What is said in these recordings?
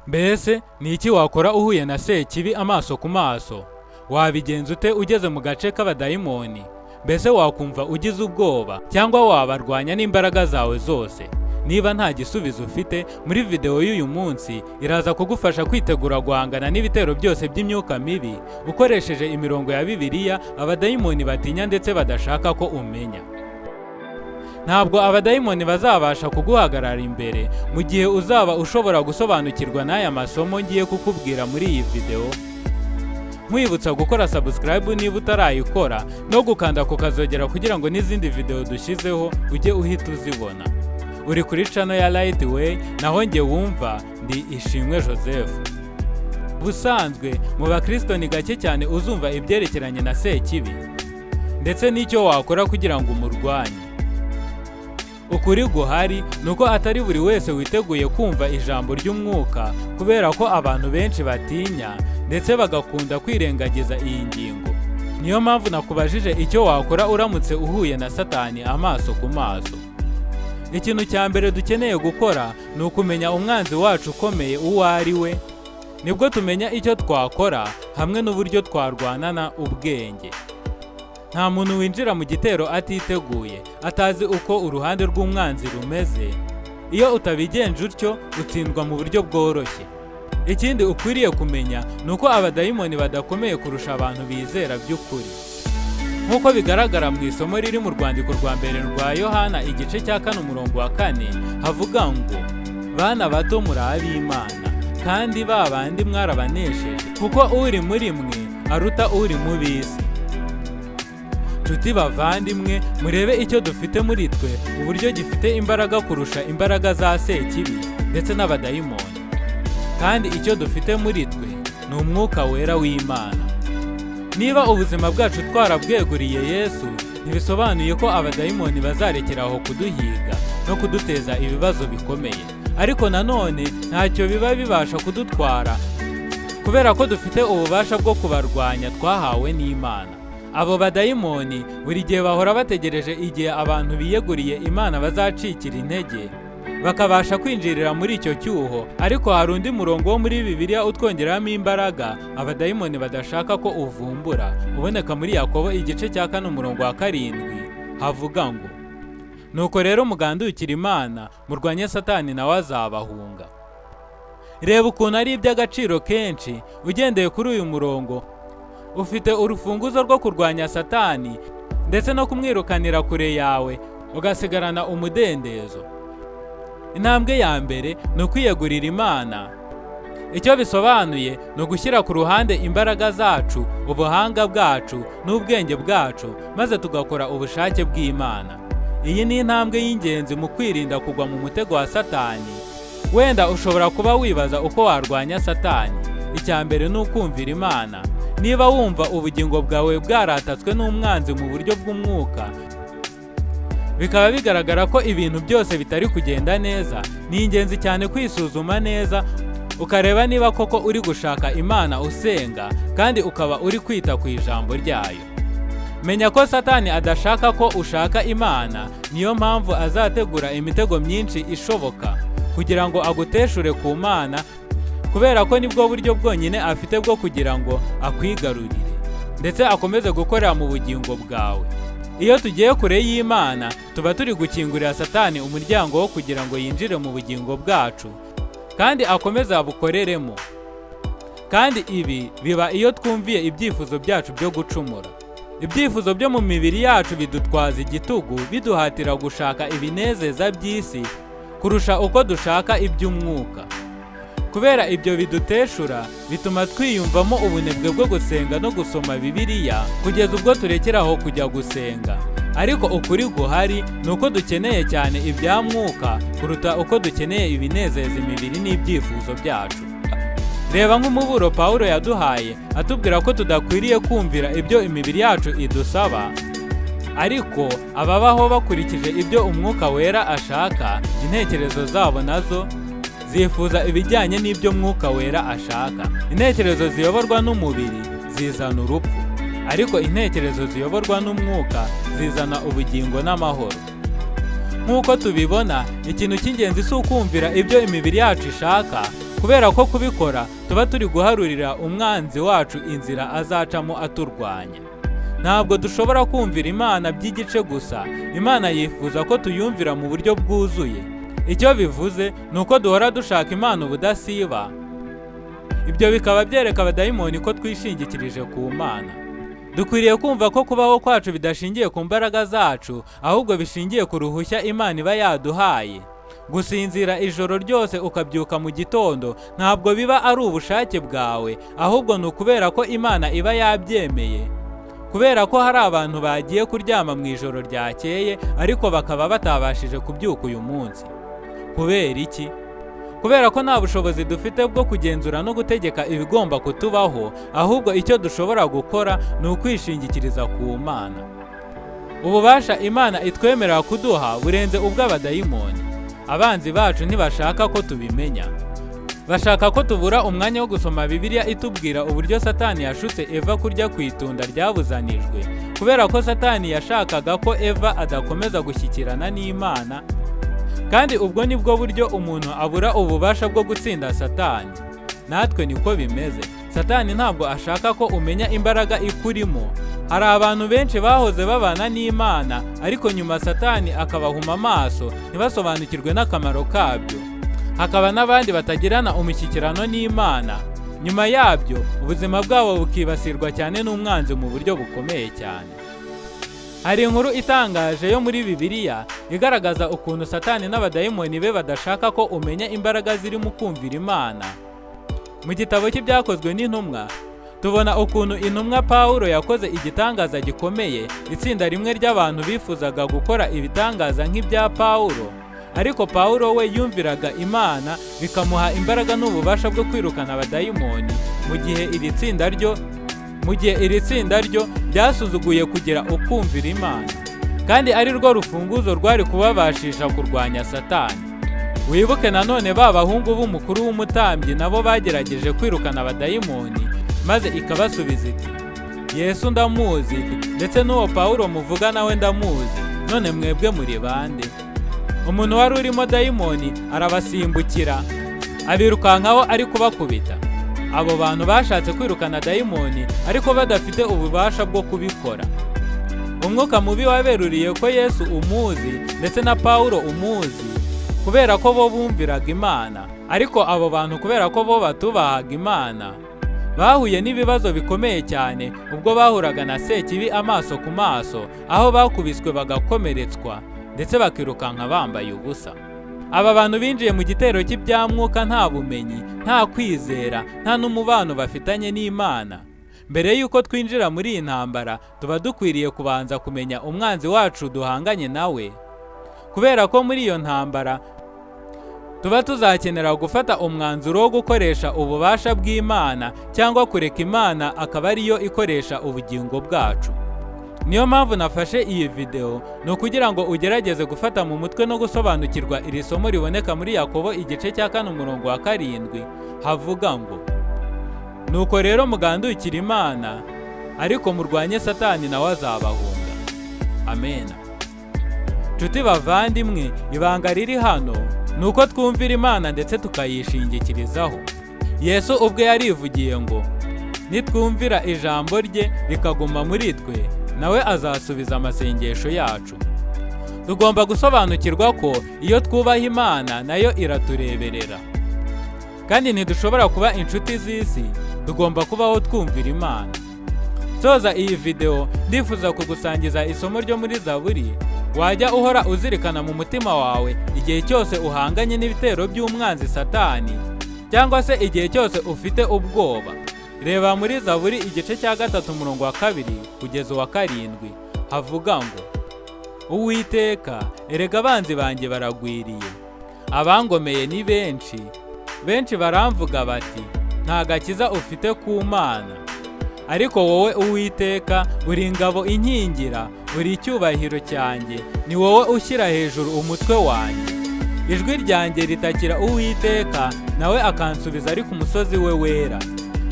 Mbese ni iki wakora uhuye na Sekibi amaso ku maso? Wabigenza ute ugeze mu gace k'abadayimoni? Mbese wakumva ugize ubwoba cyangwa wabarwanya n'imbaraga zawe zose? Niba nta gisubizo ufite, muri videwo y'uyu munsi iraza kugufasha kwitegura guhangana n'ibitero byose by'imyuka mibi ukoresheje imirongo ya Bibiliya abadayimoni batinya ndetse badashaka ko umenya. Ntabwo abadayimoni bazabasha kuguhagarara imbere mu gihe uzaba ushobora gusobanukirwa n'aya masomo ngiye kukubwira muri iyi videwo. Nkwibutsa gukora subscribe niba utarayikora no gukanda ku kazogera kugira ngo n'izindi videwo dushyizeho ujye uhita uzibona. Uri kuri channel ya Light Way, naho njye wumva ndi Ishimwe Joseph. Ubusanzwe mu bakristo ni gake cyane uzumva ibyerekeranye na Sekibi ndetse n'icyo wakora kugira ngo umurwanye. Ukuri guhari ni uko atari buri wese witeguye kumva ijambo ry'umwuka, kubera ko abantu benshi batinya ndetse bagakunda kwirengagiza iyi ngingo. Niyo mpamvu nakubajije icyo wakora uramutse uhuye na Satani amaso ku maso. Ikintu cya mbere dukeneye gukora ni ukumenya umwanzi wacu ukomeye uwo ari we. Nibwo tumenya icyo twakora hamwe n'uburyo twarwanana ubwenge. Nta muntu winjira mu gitero atiteguye, atazi uko uruhande rw'umwanzi rumeze. Iyo utabigenje utyo, utsindwa mu buryo bworoshye. Ikindi ukwiriye kumenya ni uko abadayimoni badakomeye kurusha abantu bizera by'ukuri, nk'uko bigaragara mu isomo riri mu rwandiko rwa mbere rwa Yohana, igice cya 4, umurongo wa 4, havuga ngo: "Bana bato, muri ab'Imana, kandi ba bandi mwarabanesheje, kuko uri muri mwe aruta uri mu b'isi." Nshuti bavandimwe, murebe icyo dufite muri twe, uburyo gifite imbaraga kurusha imbaraga za Sekibi ndetse n'abadayimoni. Kandi icyo dufite muri twe ni Umwuka Wera w'Imana. Niba ubuzima bwacu twarabweguriye Yesu, ntibisobanuye ko abadayimoni bazarekera aho kuduhiga no kuduteza ibibazo bikomeye, ariko nanone ntacyo biba bibasha kudutwara, kubera ko dufite ububasha bwo kubarwanya twahawe n'Imana. Abo badayimoni buri gihe bahora bategereje igihe abantu biyeguriye Imana bazacikira intege, bakabasha kwinjirira muri icyo cyuho. Ariko hari undi murongo wo muri Bibiliya utwongeramo imbaraga abadayimoni badashaka ko uvumbura, uboneka muri Yakobo, igice cya 4, umurongo wa 7, havuga ngo: "Nuko rero mugandukire Imana, murwanye Satani, nawe azabahunga." Reba ukuntu ari iby'agaciro kenshi. Ugendeye kuri uyu murongo, ufite urufunguzo rwo kurwanya Satani ndetse no kumwirukanira kure yawe, ugasigarana umudendezo. Intambwe ya mbere ni ukwiyegurira Imana. Icyo bisobanuye ni ugushyira ku ruhande imbaraga zacu, ubuhanga bwacu n'ubwenge bwacu, maze tugakora ubushake bw'Imana. Iyi ni intambwe y'ingenzi mu kwirinda kugwa mu mutego wa Satani. Wenda ushobora kuba wibaza uko warwanya Satani. Icya mbere ni ukumvira Imana. Niba wumva ubugingo bwawe bwaratatswe n'umwanzi mu buryo bw'umwuka, bikaba bigaragara ko ibintu byose bitari kugenda neza, ni ingenzi cyane kwisuzuma neza, ukareba niba koko uri gushaka Imana, usenga kandi ukaba uri kwita ku ijambo ryayo. Menya ko Satani adashaka ko ushaka Imana. Niyo mpamvu azategura imitego myinshi ishoboka kugira ngo aguteshure ku Mana, kubera ko nibwo buryo bwonyine afite bwo kugira ngo akwigarurire ndetse akomeze gukorera mu bugingo bwawe. Iyo tugiye kure y'Imana, tuba turi gukingurira Satani umuryango wo kugira ngo yinjire mu bugingo bwacu kandi akomeze abukoreremo. Kandi ibi biba iyo twumviye ibyifuzo byacu byo gucumura. Ibyifuzo byo mu mibiri yacu bidutwaza igitugu, biduhatira gushaka ibinezeza by'isi kurusha uko dushaka iby'umwuka. Kubera ibyo biduteshura, bituma twiyumvamo ubunebwe bwo gusenga no gusoma Bibiliya, kugeza ubwo turekeraho kujya gusenga. Ariko ukuri guhari ni uko dukeneye cyane ibya mwuka kuruta uko dukeneye ibinezeza imibiri n'ibyifuzo byacu. Reba nk'umuburo Pawulo yaduhaye atubwira ko tudakwiriye kumvira ibyo imibiri yacu idusaba, ariko ababaho bakurikije ibyo Umwuka Wera ashaka, intekerezo zabo nazo zifuza ibijyanye n'ibyo Mwuka Wera ashaka. Intekerezo ziyoborwa n'umubiri zizana urupfu, ariko intekerezo ziyoborwa n'umwuka zizana ubugingo n'amahoro. Nk'uko tubibona, ikintu cy'ingenzi si ukumvira ibyo imibiri yacu ishaka. Kubera ko kubikora tuba turi guharurira umwanzi wacu inzira azacamo aturwanya. Ntabwo dushobora kumvira Imana by'igice gusa. Imana yifuza ko tuyumvira mu buryo bwuzuye. Icyo bivuze ni uko duhora dushaka Imana ubudasiba. Ibyo bikaba byereka abadayimoni ko twishingikirije ku Mana. Dukwiriye kumva ko kubaho kwacu bidashingiye ku mbaraga zacu, ahubwo bishingiye ku ruhushya Imana iba yaduhaye. Gusinzira ijoro ryose ukabyuka mu gitondo ntabwo biba ari ubushake bwawe, ahubwo ni ukubera ko Imana iba yabyemeye. Kubera ko hari abantu bagiye kuryama mu ijoro ryakeye ariko bakaba batabashije kubyuka uyu munsi. Kubera iki? Kubera ko nta bushobozi dufite bwo kugenzura no gutegeka ibigomba kutubaho, ahubwo icyo dushobora gukora ni ukwishingikiriza ku Mana. Ububasha Imana itwemerera kuduha burenze ubw'abadayimoni. Abanzi bacu ntibashaka ko tubimenya. Bashaka ko tubura umwanya wo gusoma Bibiliya itubwira uburyo Satani yashutse Eva kurya ku itunda ryabuzanijwe. Kubera ko Satani yashakaga ko Eva adakomeza gushyikirana n'Imana, kandi ubwo nibwo buryo umuntu abura ububasha bwo gutsinda Satani. Natwe niko bimeze. Satani ntabwo ashaka ko umenya imbaraga ikurimo. Hari abantu benshi bahoze babana n'Imana, ariko nyuma Satani akabahuma amaso ntibasobanukirwe n'akamaro kabyo. Hakaba n'abandi batagirana umushyikirano n'Imana. Nyuma yabyo ubuzima bwabo bukibasirwa cyane n'umwanzi mu buryo bukomeye cyane. Hari inkuru itangaje yo muri Bibiliya igaragaza ukuntu Satani n'abadayimoni be badashaka ko umenya imbaraga ziri mu kumvira Imana. Mu gitabo cy'Ibyakozwe n'Intumwa tubona ukuntu intumwa Pawulo yakoze igitangaza gikomeye. Itsinda rimwe ry'abantu bifuzaga gukora ibitangaza nk'ibya Pawulo, ariko Pawulo we yumviraga Imana bikamuha imbaraga n'ububasha bwo kwirukana abadayimoni, mu gihe iri tsinda ryo ryasuzuguye kugira ukumvira Imana, kandi ari rwo rufunguzo rwari kubabashisha kurwanya Satani. Wibuke nanone ba bahungu b'umukuru w'umutambyi nabo bagerageje kwirukana abadayimoni, maze ikabasubiza iti: "Yesu ndamuzi, ndetse n'uwo Pawulo muvuga nawe ndamuzi, none mwebwe muri bande?" Umuntu wari urimo dayimoni arabasimbukira, abirukankaho ari kubakubita. Abo bantu bashatse kwirukana dayimoni ariko badafite ububasha bwo kubikora. Umwuka mubi waberuriye ko Yesu umuzi ndetse na Pawulo umuzi, kubera ko bo bumviraga Imana, ariko abo bantu kubera ko bo batubahaga Imana bahuye n'ibibazo bikomeye cyane ubwo bahuraga na Sekibi amaso ku maso, aho bakubiswe bagakomeretswa ndetse bakirukanka bambaye ubusa. Aba bantu binjiye mu gitero cy'ibyamwuka nta bumenyi, nta kwizera, nta n'umubano bafitanye n'Imana. Mbere y'uko twinjira muri iyi ntambara, tuba dukwiriye kubanza kumenya umwanzi wacu duhanganye nawe, kubera ko muri iyo ntambara tuba tuzakenera gufata umwanzuro wo gukoresha ububasha bw'Imana cyangwa kureka Imana akaba ariyo ikoresha ubugingo bwacu. Niyo mpamvu nafashe iyi video, ni ukugira ngo ugerageze gufata mu mutwe no gusobanukirwa iri somo riboneka muri Yakobo igice cya 4 umurongo wa 7, havuga ngo: "Nuko rero mugandukira Imana, ariko murwanye Satani nawe azabahunga." Amena. Nshuti bavandimwe, ibanga riri hano ni uko twumvira Imana ndetse tukayishingikirizaho. Yesu ubwe yarivugiye ngo nitwumvira ijambo rye rikaguma muri twe, nawe azasubiza amasengesho yacu. Tugomba gusobanukirwa ko iyo twubaha Imana nayo iratureberera, kandi ntidushobora kuba inshuti z'isi, tugomba kubaho twumvira Imana. Soza iyi video ndifuza kugusangiza isomo ryo muri Zaburi wajya uhora uzirikana mu mutima wawe igihe cyose uhanganye n'ibitero by'umwanzi Satani, cyangwa se igihe cyose ufite ubwoba. Reba muri Zaburi igice cya 3 umurongo wa 2 kugeza uwa 7, havuga ngo: "Uwiteka, erega abanzi banjye baragwiriye, abangomeye ni benshi, benshi baramvuga bati nta gakiza ufite ku Mana. Ariko wowe Uwiteka uri ingabo inkingira, uri icyubahiro cyanjye, ni wowe ushyira hejuru umutwe wanjye. Ijwi ryanjye ritakira Uwiteka, nawe akansubiza ari ku musozi we wera.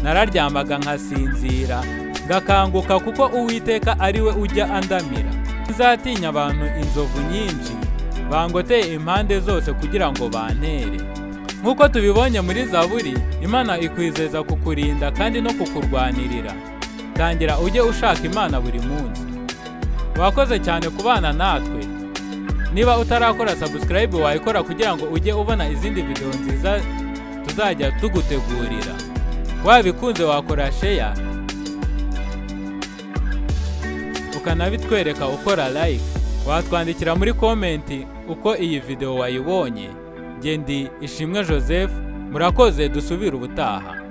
Nararyamaga nkasinzira, ngakanguka kuko Uwiteka ari we ujya andamira. Nzatinya abantu inzovu nyinshi bangoteye impande zose kugira ngo bantere. Nk'uko tubibonye muri Zaburi, Imana ikwizeza kukurinda kandi no kukurwanirira. Tangira ujye ushaka Imana buri munsi. Wakoze cyane kubana natwe. Niba utarakora subscribe, wayikora kugira ngo ujye ubona izindi video nziza tuzajya tugutegurira. Wabikunze wakora share, ukanabitwereka ukora like. Watwandikira muri comment uko iyi video wayibonye. Jye ndi Ishimwe Joseph, murakoze, dusubire ubutaha.